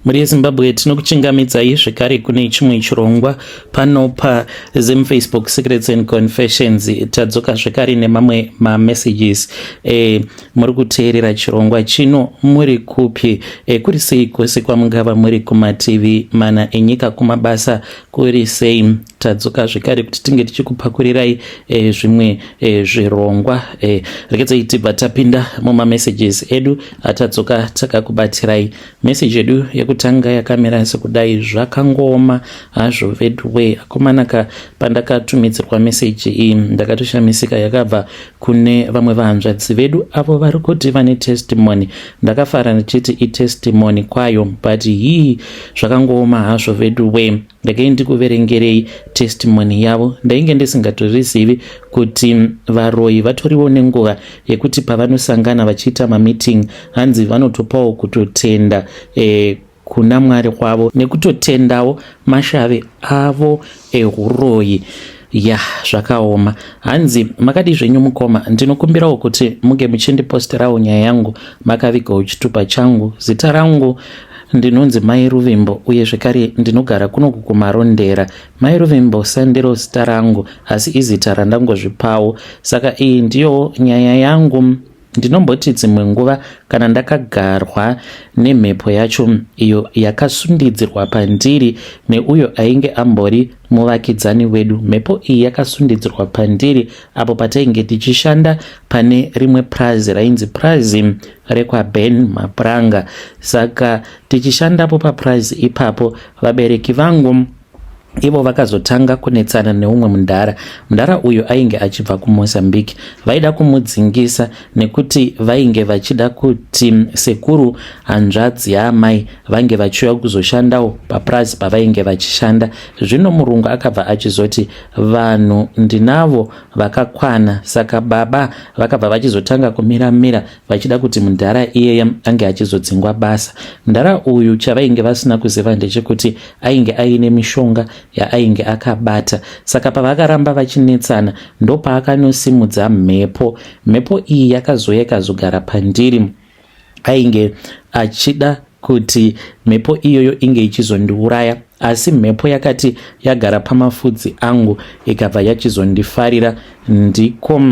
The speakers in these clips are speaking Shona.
Mhuri yeZimbabwe, tinokuchingamidzai zvekare kune chimwe chirongwa pano paZim Facebook Secrets and Confessions. Tadzoka zvekare nemamwe mamessages. Muri kuteerera chirongwa chino muri kupi? Kuri sei kwose kwamungava muri kumativi mana enyika, kumabasa kuri sei? Tadzoka zvekare kuti tinge tichikupakurirai zvimwe zvirongwa. Regedzai tibva tapinda mumamessages edu atadzoka takakubatirai. Message yedu yekutanga yakamira sekudai: zvakangooma hazvo veduwe akomanaka. Pandakatumidzirwa meseji iyi ndakatoshamisika. Yakabva kune vamwe vahanzvadzi vedu avo vari kuti vane testimony. Ndakafara ndichiti itestimony kwayo, but hii, zvakangooma hazvo veduwe. Regai ndikuverengerei testimony yavo. Ndainge ndisingatorizivi kuti varoyi vatoriwo nenguva yekuti pavanosangana vachiita mameeting, hanzi vanotopawo kutotenda kuna Mwari kwavo nekutotendawo mashave avo ehuroyi. Ya, zvakaoma. Hanzi, "Makadi zvenyu mukoma? Ndinokumbirawo kuti muge muchindiposterawo nyaya yangu makavigawo chitupa changu. Zita rangu ndinonzi Mai Ruvimbo, uye zvekare ndinogara kunoku kuMarondera. Mai Ruvimbo sandiro zita rangu, asi izita randangozvipawo. Saka iyi ndiyo nyaya yangu. Ndinomboti dzimwe nguva kana ndakagarwa nemhepo yacho iyo yakasundidzirwa pandiri neuyo ainge ambori muvakidzani wedu. Mhepo iyi yakasundidzirwa pandiri apo patainge tichishanda pane rimwe prazi rainzi prazi rekwaBen Mapranga. Saka tichishandapo paprazi ipapo, vabereki vangu ivo vakazotanga kunetsana neumwe mundara. Mundara uyu ainge achibva kuMozambique. Vaida kumudzingisa nekuti vainge vachida kuti sekuru, hanzvadzi yaamai, vange vachiuya kuzoshandawo papurazi pavainge vachishanda. Zvino murungu akabva achizoti vanhu ndinavo vakakwana. Saka baba vakabva vachizotanga kumiramira vachida kuti mundara iyeye ange achizodzingwa basa. Mundara uyu, chavainge vasina kuziva ndechekuti ainge aine mishonga yaainge akabata. Saka pavakaramba vachinetsana, ndopaakanosimudza mhepo. Mhepo iyi yakazouya ikazogara pandiri. Ainge achida kuti mhepo iyoyo inge ichizondiuraya, asi mhepo yakati yagara pamafudzi angu ikabva yachizondifarira. Ndiko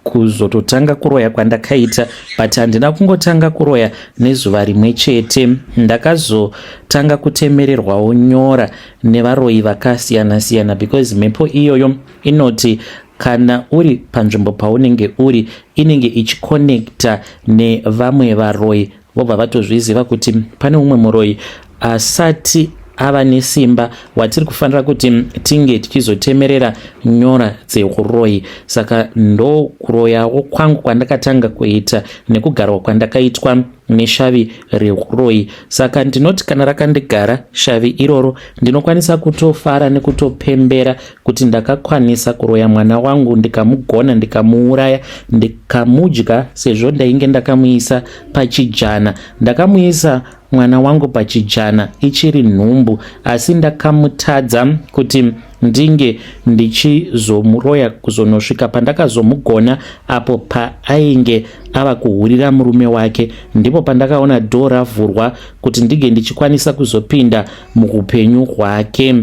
kuzototanga kuroya kwandakaita, but handina kungotanga kuroya nezuva rimwe chete. Ndakazotanga kutemererwawo nyora nevaroyi vakasiyana-siyana, because mhepo iyoyo inoti kana uri panzvimbo paunenge uri, inenge ichikonekta nevamwe varoyi, vobva vatozviziva kuti pane umwe muroyi asati ava nesimba watiri kufanira kuti tinge tichizotemerera nyora dzeuroyi. Saka ndokuroyawo kwangu kwandakatanga kuita nekugarwa kwandakaitwa neshavi reuroyi. Saka ndinoti kana rakandigara shavi iroro, ndinokwanisa kutofara nekutopembera kuti ndakakwanisa kuroya mwana wangu, ndikamugona, ndikamuuraya, ndikamudya, sezvo ndainge ndakamuisa pachijana. Ndakamuisa mwana wangu pachijana ichiri nhumbu, asi ndakamutadza kuti ndinge ndichizomuroya kuzonosvika pandakazomugona apo paainge ava kuhurira murume wake. Ndipo pandakaona dhoo ravhurwa kuti ndinge ndichikwanisa kuzopinda muupenyu hwake.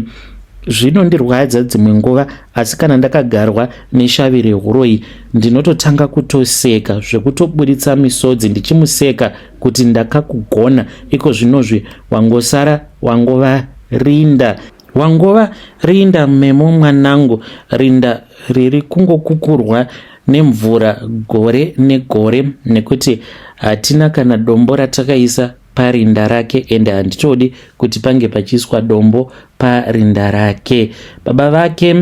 Zvinondirwadza dzimwe nguva, asi kana ndakagarwa neshavi rehuroyi ndinototanga kutoseka zvekutoburitsa misodzi, ndichimuseka kuti ndakakugona. Iko zvinozvi wangosara wangova rinda, wangova rinda memo mwanangu, rinda riri kungokukurwa nemvura gore negore, nekuti hatina kana dombo ratakaisa parinda rake, ende handitodi kuti pange pachiiswa dombo parinda rake. Baba vake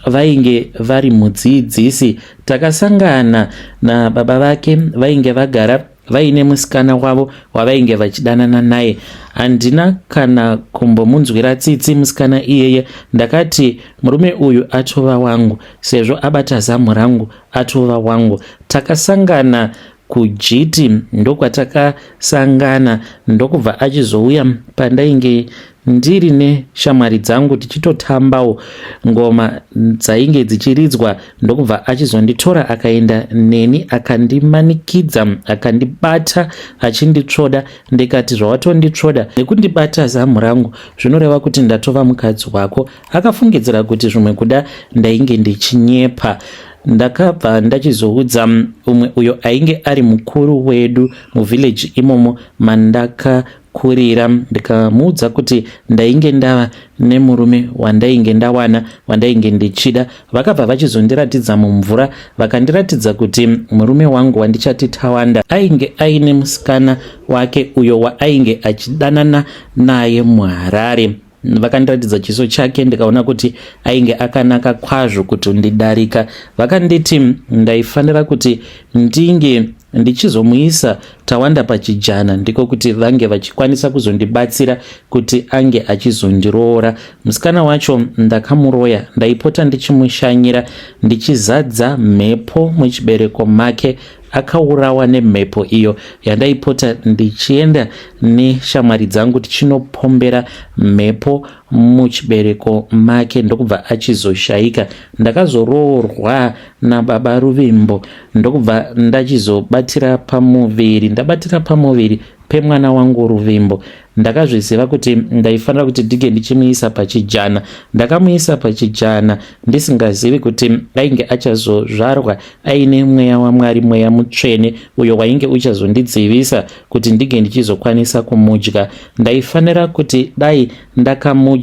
vainge vari mudzidzisi. Takasangana nababa vake vainge vagara vaine musikana wavo wavainge vachidanana naye. Handina kana kumbomunzwira tsitsi musikana iyeye. Ndakati murume uyu atova wangu, sezvo abata zamu rangu, atova wangu. Takasangana. kujiti ndokwatakasangana ndokubva achizouya pandainge ndiri neshamwari dzangu tichitotambawo ngoma dzainge dzichiridzwa ndokubva achizonditora akaenda neni akandimanikidza akandibata achinditsvoda ndikati zvawatonditsvoda nekundibata zamu rangu zvinoreva kuti ndatova mukadzi wako akafungidzira kuti zvimwe kuda ndainge ndichinyepa ndakabva ndachizoudza umwe uyo ainge ari mukuru wedu muvillage imomo mandakakurira ndikamuudza kuti ndainge ndava nemurume wandainge ndawana wandainge ndichida vakabva vachizondiratidza mumvura vakandiratidza kuti murume wangu wandichati tawanda ainge aine musikana wake uyo waainge achidanana naye muharare vakandiratidza chiso chake ndikaona kuti ainge akanaka kwazvo kuti ndidarika vakanditi ndaifanira kuti ndinge ndichizomuisa tawanda pachijana ndiko kuti vange vachikwanisa kuzondibatsira kuti ange achizondiroora musikana wacho ndakamuroya ndaipota ndichimushanyira ndichizadza mhepo muchibereko make akaurawa nemhepo iyo yandaipota ndichienda neshamwari dzangu tichinopombera mhepo muchibereko make ndokubva achizoshaika ndakazoroorwa nababa ruvimbo ndokubva ndachizobatira pamuviri ndabatira pamuviri pemwana wangu ruvimbo ndakazviziva kuti ndaifanira kuti ndinge ndichimuisa pachijana ndakamuisa pachijana ndisingazivi kuti ainge achazozvarwa aine mweya wamwari mweya mutsvene uyo wainge uchazondidzivisa kuti ndinge ndichizokwanisa kumudya ndaifanira kuti dai ndakamudya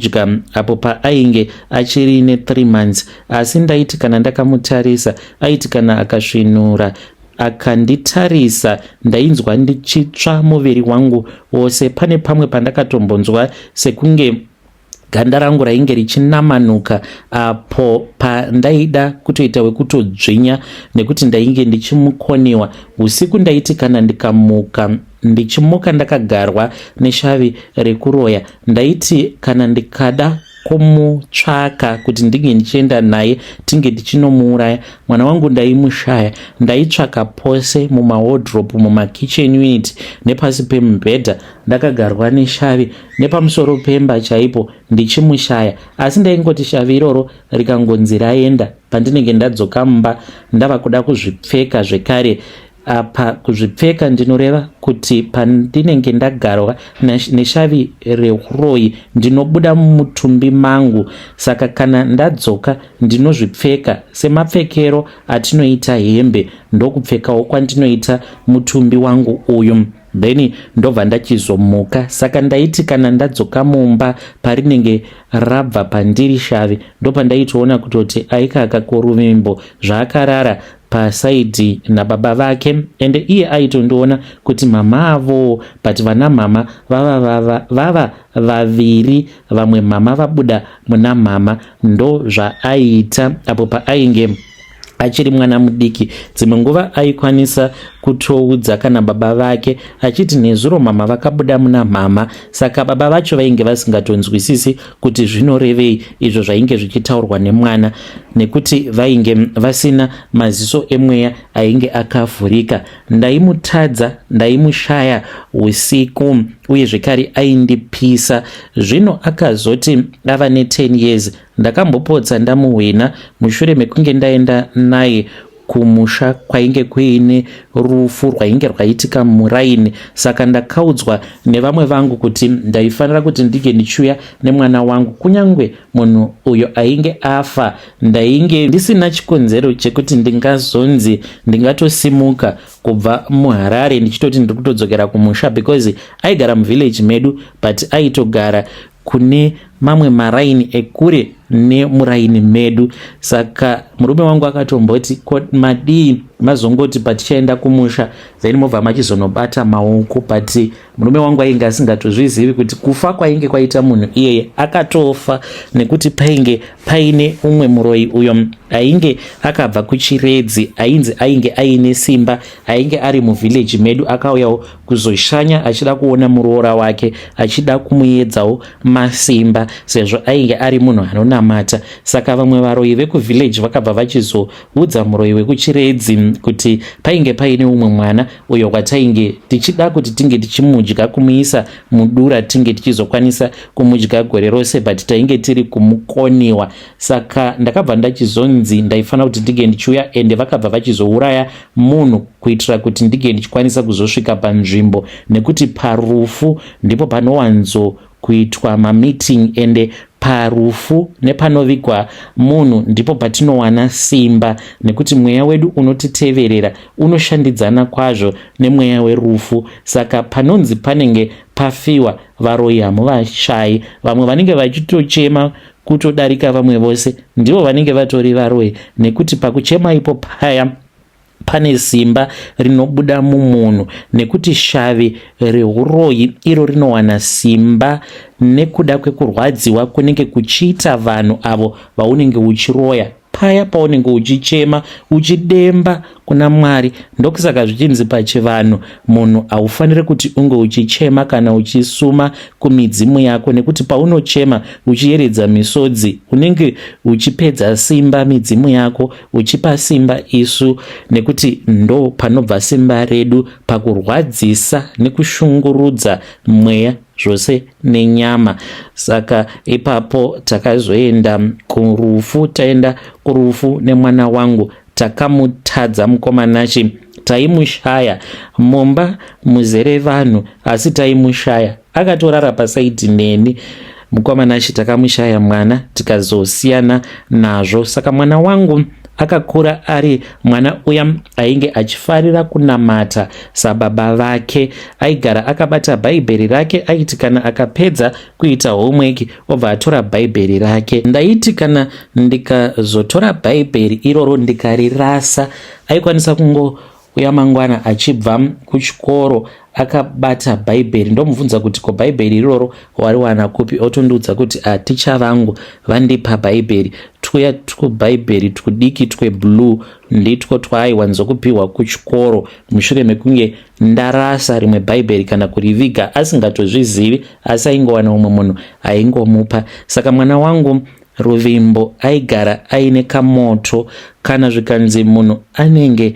apo paainge achiri ne3 months asi ndaiti kana ndakamutarisa aiti kana akasvinura akanditarisa ndainzwa ndichitsva muviri wangu wose pane pamwe pandakatombonzwa sekunge ganda rangu rainge richinamanuka apo pandaida kutoita wekutodzvinya nekuti ndainge ndichimukoniwa usiku ndaiti kana ndikamuka ndichimuka ndakagarwa neshavi rekuroya ndaiti kana ndikada kumutsvaka kuti ndinge ndichienda naye tinge tichinomuuraya mwana wangu ndaimushaya ndaitsvaka pose mumawodropu mumakitchen unit nepasi pemubhedha ndakagarwa neshavi nepamusoro pemba chaipo ndichimushaya asi ndaingoti shavi iroro rikangonzi raenda pandinenge ndadzoka mumba ndava kuda kuzvipfeka zvekare apa kuzvipfeka ndinoreva kuti pandinenge ndagarwa neshavi reuroyi ndinobuda mumutumbi mangu saka kana ndadzoka ndinozvipfeka semapfekero atinoita hembe ndokupfekawo kwandinoita mutumbi wangu uyu then ndobva ndachizomuka saka ndaiti kana ndadzoka mumba parinenge rabva pandiri shavi ndopandaitoona kutoti aikaka koruvimbo zvaakarara pasaidhi nababa vake ende iye aitondiona kuti mama avo but vana mama vava vava vava vaviri vamwe mama vabuda muna mama ndo zvaaiita apo paainge achiri mwana mudiki dzimwe nguva aikwanisa kutoudza kana baba vake achiti nezuro mama vakabuda muna mama saka baba vacho vainge vasingatonzwisisi kuti zvinorevei izvo zvainge zvichitaurwa nemwana nekuti vainge vasina maziso emweya ainge akavhurika ndaimutadza ndaimushaya usiku uye zvekare aindipisa zvino akazoti ava ne10 years ndakambopotsa ndamuhwina mushure mekunge ndaenda naye kumusha kwainge kuine rufu rwainge rwaitika muraini saka ndakaudzwa nevamwe vangu kuti ndaifanira kuti ndinge ndichiuya nemwana wangu kunyange munhu uyo ainge afa ndainge ndisina chikonzero chekuti ndingazonzi ndingatosimuka kubva muharare ndichitoti ndiri kutodzokera kumusha because aigara muvillage medu but aitogara kune mamwe maraini ekure nemuraini medu saka murume wangu akatomboti madii mazongoti patichaenda kumusha then mobva machizonobata maoko but murume wangu ainge asingatozvizivi kuti kufa kwainge kwaita munhu iyeye akatofa nekuti painge paine umwe muroyi uyo ainge akabva kuchiredzi ainzi ainge aine simba ainge ari muvhileji medu akauyawo kuzoshanya achida kuona muroora wake achida kumuedzawo masimba sezvo ainge ari munhu anonamata. Saka vamwe varoyi vekuvillage vakabva vachizoudza muroyi wekuChiredzi kuti painge paine umwe mwana uyo watainge tichida kuti tinge tichimudya, kumuisa mudura, tinge tichizokwanisa kumudya gore rose, but tainge tiri kumukoniwa. Saka ndakabva ndachizonzi ndaifanira kuti ndinge ndichiuya, ende vakabva vachizouraya munhu kuitira kuti ndinge ndichikwanisa kuzosvika panzvimbo, nekuti parufu ndipo panowanzo kuitwa mameeting, ende parufu nepanovigwa munhu ndipo patinowana simba, nekuti mweya wedu unotiteverera unoshandidzana kwazvo nemweya werufu. Saka panonzi panenge pafiwa, varoyi hamuvashayi. Vamwe vanenge vachitochema kutodarika vamwe vose ndivo vanenge vatori varoyi, nekuti pakuchema ipo paya pane simba rinobuda mumunhu, nekuti shavi reuroyi iro rinowana simba nekuda kwekurwadziwa kunenge kuchiita vanhu avo vaunenge uchiroya. Paya paunenge uchichema, uchidemba kuna Mwari, ndokusaka zvichinzi pachivanhu munhu haufaniri kuti unge uchichema kana uchisuma kumidzimu yako, nekuti paunochema uchiyeredza misodzi unenge uchipedza simba midzimu yako, uchipa simba isu, nekuti ndo panobva simba redu, pakurwadzisa nekushungurudza mweya zvose nenyama. Saka ipapo takazoenda kurufu. Taenda kurufu nemwana wangu, takamutadza mukomanachi. Taimushaya mumba muzere vanhu, asi taimushaya. Akatorara paside neni mukomanachi. Takamushaya mwana, tikazosiyana nazvo. Saka mwana wangu akakura ari mwana uya ainge achifarira kunamata sababa vake. Aigara akabata Bhaibheri rake. Aiti kana akapedza kuita homework, obva atora Bhaibheri rake. Ndaiti kana ndikazotora Bhaibheri iroro ndikarirasa, aikwanisa kungouya mangwana achibva kuchikoro akabata Bhaibheri. Ndomubvunza kuti, "Ko Bhaibheri iroro wariwana kupi?" Otondiudza kuti, "Aticha vangu vandipa Bhaibheri." Twuya twubhaibheri twudiki tweblue nditwo twaaiwanzokupiwa kuchikoro mushure mekunge ndarasa rimwe Bhaibheri kana kuriviga asingatozvizivi, asi aingowana umwe munhu aingomupa. Saka mwana wangu Ruvimbo aigara aine kamoto. Kana zvikanzi munhu anenge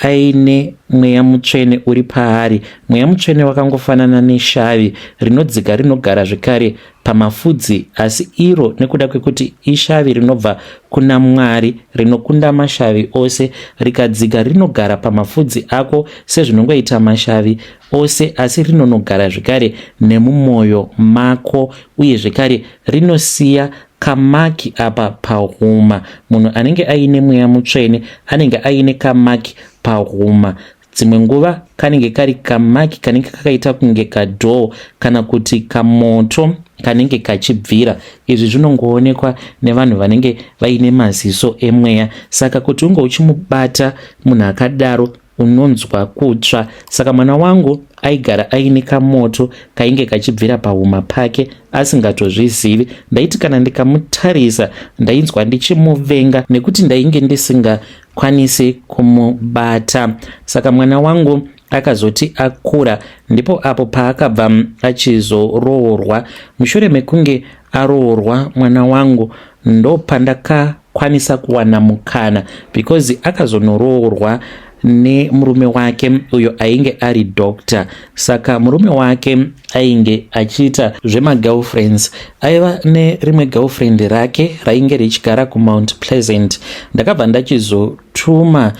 aine mweya mutsvene uri paari, mweya mutsvene wakangofanana neshavi rinodzika rinogara zvekare pamafudzi, asi iro nekuda kwekuti ishavi rinobva kuna Mwari rinokunda mashavi ose, rikadzika rinogara pamafudzi ako sezvinongoita mashavi ose, asi rinonogara zvekare nemumwoyo mako, uye zvekare rinosiya kamark apa pahuma. Munhu anenge aine mweya mutsvene anenge aine kamark pahuma. Dzimwe nguva kanenge kari kamark kanenge kakaita kunge kadoor kana kuti kamoto kanenge kachibvira. Izvi zvinongoonekwa nevanhu vanenge vaine maziso emweya. Saka kuti unge uchimubata munhu akadaro, unonzwa kutsva. Saka mwana wangu aigara aine kamoto kainge kachibvira pahuma pake asingatozvizivi. Ndaiti kana ndikamutarisa, ndainzwa ndichimuvenga, nekuti ndainge ndisingakwanisi kumubata. Saka mwana wangu akazoti akura, ndipo apo paakabva achizoroorwa. Mushure mekunge aroorwa mwana wangu, ndopandakakwanisa kuwana mukana, because akazonoroorwa nemurume wake uyo ainge ari doctor. Saka murume wake ainge achiita zvemagirlfriends. Aiva nerimwe girlfriend rake rainge richigara kuMount Pleasant. Ndakabva ndachizotuma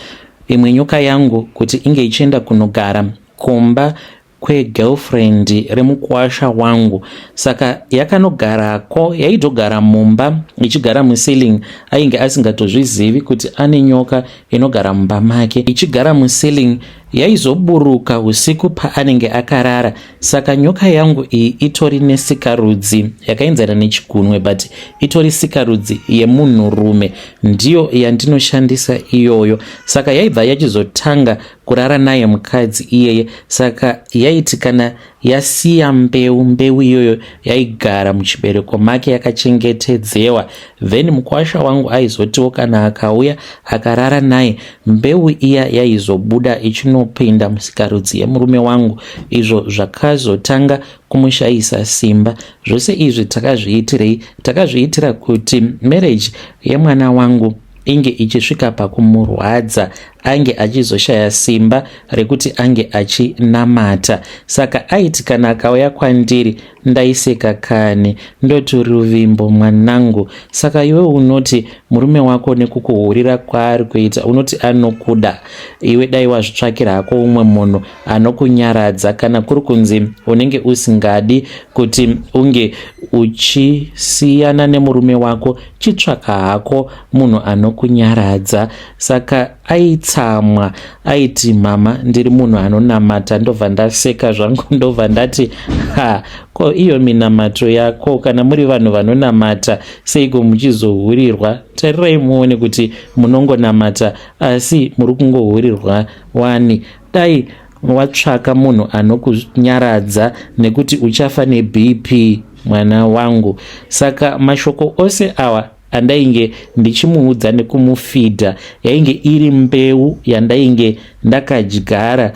imwe nyoka yangu kuti inge ichienda kunogara kumba kwegirlfriend remukwasha wangu. Saka yakanogarako, yaitogara mumba, ichigara muceiling. Ainge asingatozvizivi kuti ane nyoka inogara mumba make ichigara muceiling. Yaizoburuka usiku paanenge akarara. Saka nyoka yangu iyi itori nesikarudzi yakaenzana nechigunwe, but itori sikarudzi yemunhurume, ndiyo yandinoshandisa iyoyo. Saka yaibva yachizotanga kurara naye mukadzi iyeye. Saka yaiti kana yasiya mbeu, mbeu iyoyo yaigara muchibereko make yakachengetedzewa. Then mukwasha wangu aizotiwo kana akauya akarara naye, mbeu iya yaizobuda ichinopinda musikarudzi yemurume wangu, izvo zvakazotanga kumushayisa simba. Zvose izvi takazviitirei? Takazviitira kuti marriage yemwana wangu inge ichisvika pakumurwadza, ange achizoshaya simba rekuti ange achinamata. Saka aiti kana akauya kwandiri, ndaiseka kani, ndoti, "Ruvimbo mwanangu, saka iwe unoti murume wako nekukuhurira kwaari kuita unoti anokuda? Iwe dai wazvitsvakira hako umwe munhu anokunyaradza. Kana kuri kunzi unenge usingadi kuti unge uchisiyana nemurume wako, chitsvaka hako munhu anokunyaradza." Saka aitsamwa, aiti, "Mama, ndiri munhu anonamata." Ndobva ndaseka zvangu, ndobva ndati, "Ha, ko iyo minamato yako, kana muri vanhu vanonamata, seiko muchizohurirwa? Tarirai muone kuti munongonamata asi muri kungohurirwa wani. Dai watsvaka munhu anokunyaradza nekuti uchafa neBP, mwana wangu." Saka mashoko ose awa andainge ndichimuudza nekumufidha yainge iri mbeu yandainge ndakadyara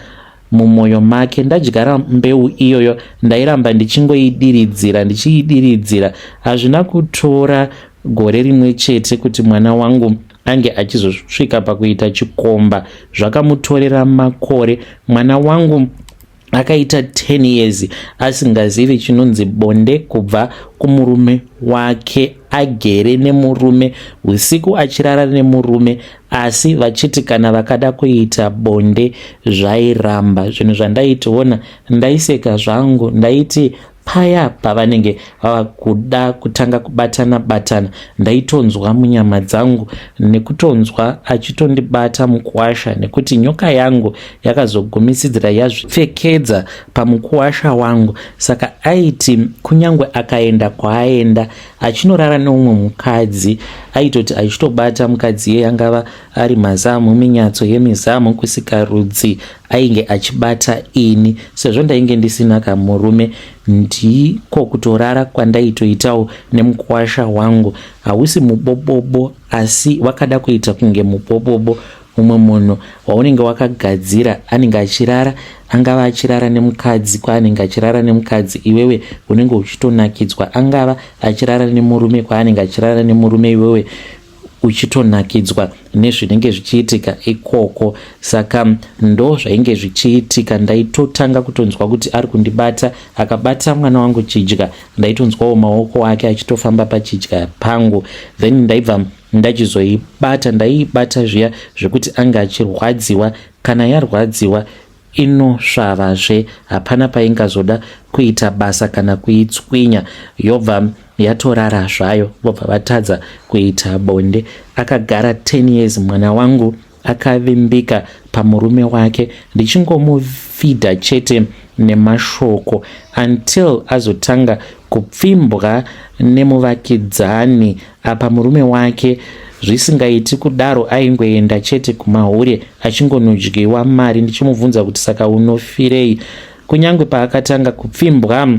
mumwoyo make. Ndadyara mbeu iyoyo, ndairamba ndichingoidiridzira, ndichiidiridzira. Hazvina kutora gore rimwe chete kuti mwana wangu ange achizosvika pakuita chikomba. Zvakamutorera makore. Mwana wangu akaita 10 years asingazivi chinonzi bonde kubva kumurume wake, agere nemurume usiku, achirara nemurume, asi vachiti kana vakada kuita bonde zvairamba. Zvinhu zvandaitoona, ndaiseka zvangu. Ndaiti paya pavanenge vava kuda kutanga kubatana batana, ndaitonzwa munyama dzangu nekutonzwa achitondibata mukuwasha, nekuti nyoka yangu yakazogumisidzira yazvipfekedza pamukuwasha wangu. Saka aiti kunyange akaenda kwaaenda achinorara neumwe mukadzi, aitoti achitobata mukadzi iye, angava ari mazamu, minyatso yemizamu, kusikarudzi, ainge achibata ini. Sezvo ndainge ndisina kamurume, ndiko kutorara kwandaitoitawo nemukuwasha wangu. Hausi mubobobo, asi wakada kuita kunge mubobobo. Mumwe munhu waunenge wakagadzira anenge achirara, angava achirara nemukadzi kwaanenge achirara nemukadzi, iwewe unenge uchitonakidzwa. Angava achirara nemurume kwaanenge achirara nemurume, iwewe uchitonakidzwa nezvinenge zvichiitika ikoko. Saka ndo zvainge zvichiitika. Ndaitotanga kutonzwa kuti ari kundibata. Akabata mwana wangu chidya, ndaitonzwawo maoko ake achitofamba pachidya pangu. Then ndaibva ndachizoibata, ndaiibata zviya zvekuti anga achirwadziwa. Kana yarwadziwa inosvavazve, hapana paingazoda kuita basa kana kuitswinya, yobva yatorara zvayo, vobva vatadza kuita bonde. Akagara 10 years mwana wangu akavimbika pamurume wake, ndichingomufidha chete nemashoko, until azotanga kupfimbwa nemuvakidzani. Apa murume wake zvisingaiti kudaro, aingoenda chete kumahure achingonodyiwa mari. Ndichimubvunza kuti, "Saka unofirei?" Kunyange paakatanga kupfimbwa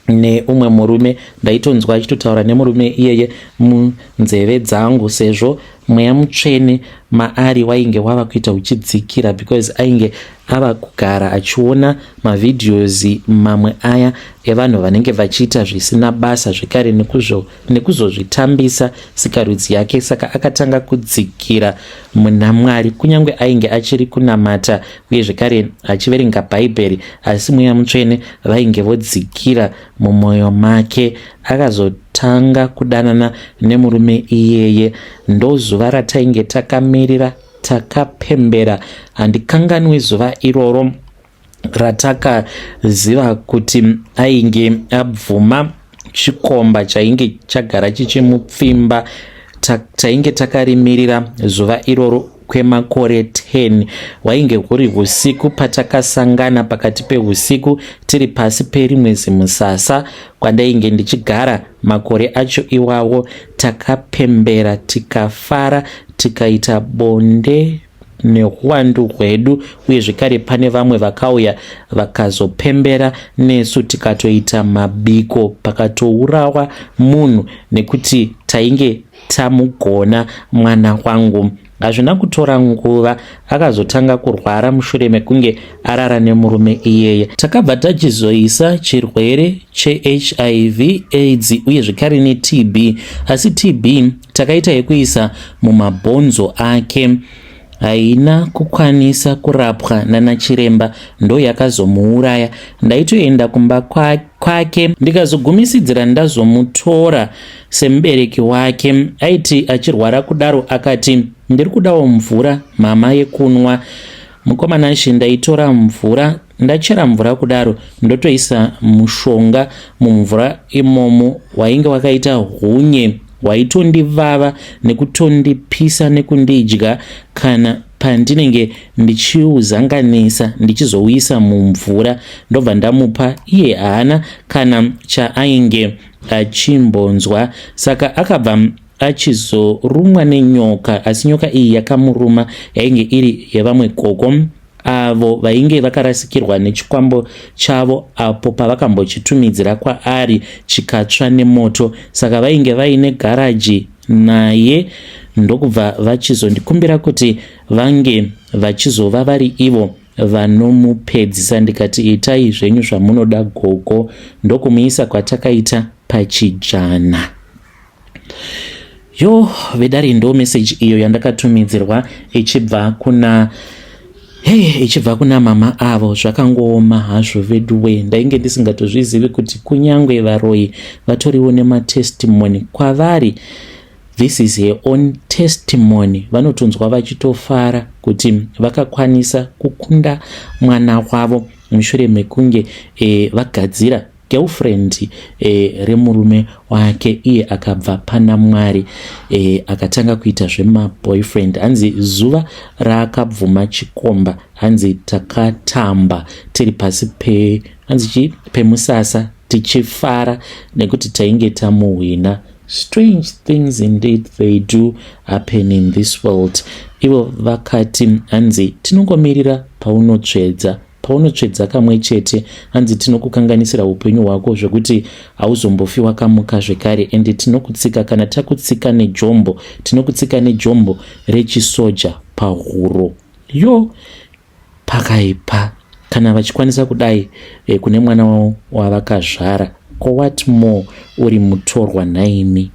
neumwe murume, ndaitonzwa achitotaura nemurume iyeye munzeve dzangu, sezvo mweya mutsvene maari wainge wava kuita uchidzikira, because ainge ava kugara achiona mavideos mamwe aya evanhu vanenge vachiita zvisina basa, zvekare nekuzozvitambisa sikarudzi yake. Saka akatanga kudzikira muna Mwari. Kunyange ainge achiri kunamata uye zvekare achiverenga Bhaibheri, asi mweya mutsvene vainge vodzikira mumwoyo make. Akazotanga kudanana nemurume iyeye. Ndo zuva ratainge takamirira, takapembera. Handikanganwi zuva iroro ratakaziva kuti ainge abvuma chikomba chainge chagara chichimupfimba. Tainge takarimirira zuva iroro kwemakore 10. Wainge huri usiku patakasangana, pakati peusiku, tiri pasi perimwe zimusasa kwandainge ndichigara makore acho iwawo. Takapembera, tikafara, tikaita bonde. Nehuwandu hwedu uye zvekare pane vamwe vakauya vakazopembera nesu tikatoita mabiko pakatourawa munhu nekuti tainge tamugona mwana wangu. Hazvina kutora nguva akazotanga kurwara mushure mekunge arara nemurume iyeye. Takabva tachizoisa chirwere cheHIV AIDS uye zvekare neTB asi TB takaita yekuisa mumabhonzo ake haina kukwanisa kurapwa nanachiremba ndoyakazomuuraya. Ndaitoenda kumba kwake ndikazogumisidzira ndazomutora semubereki wake. Aiti achirwara kudaro akati ndiri kudawo mvura mama yekunwa. Mukoma Nashe ndaitora mvura ndachera mvura kudaro ndotoisa mushonga mumvura imomo wainge wakaita hunye waitondivava nekutondipisa nekundidya kana pandinenge ndichiuzanganisa ndichizouisa mumvura ndobva ndamupa iye haana kana chaainge achimbonzwa saka akabva achizorumwa nenyoka asi nyoka iyi yakamuruma yainge iri yevamwe gogo avo vainge vakarasikirwa nechikwambo chavo apo pavakambochitumidzira kwaari chikatsva nemoto saka vainge vaine garaji naye ndokubva vachizondikumbira kuti vange vachizova vari ivo vanomupedzisa ndikati itai zvenyu zvamunoda gogo ndokumuisa kwatakaita pachijana. Yo vedare ndo message iyo yandakatumidzirwa ichibva kuna Hey, ichibva kuna mama avo zvakangooma hazvo veduwe ndainge ndisingatozvizivi kuti kunyange varoyi vatoriwo nematestimony kwavari this is her own testimony vanotonzwa vachitofara kuti vakakwanisa kukunda mwana wavo mushure mekunge e, vagadzira girlfriend e, remurume wake iye akabva pana Mwari e, akatanga kuita zvemaboyfriend hanzi zuva raakabvuma chikomba hanzi takatamba tiri pasi pe hanzi chi pemusasa tichifara nekuti tainge tamuhwina. Strange things indeed they do happen in this world. Ivo vakati hanzi tinongomirira paunotsvedza paunotsvedza kamwe chete hanzi tinokukanganisira upenyu hwako zvekuti hauzombofi wakamuka zvekare ende tinokutsika kana takutsika nejombo tinokutsika nejombo rechisoja pahuro yo pakaipa kana vachikwanisa kudai eh, kune mwana wavo wavakazvara ko what more uri mutorwa nhaimi.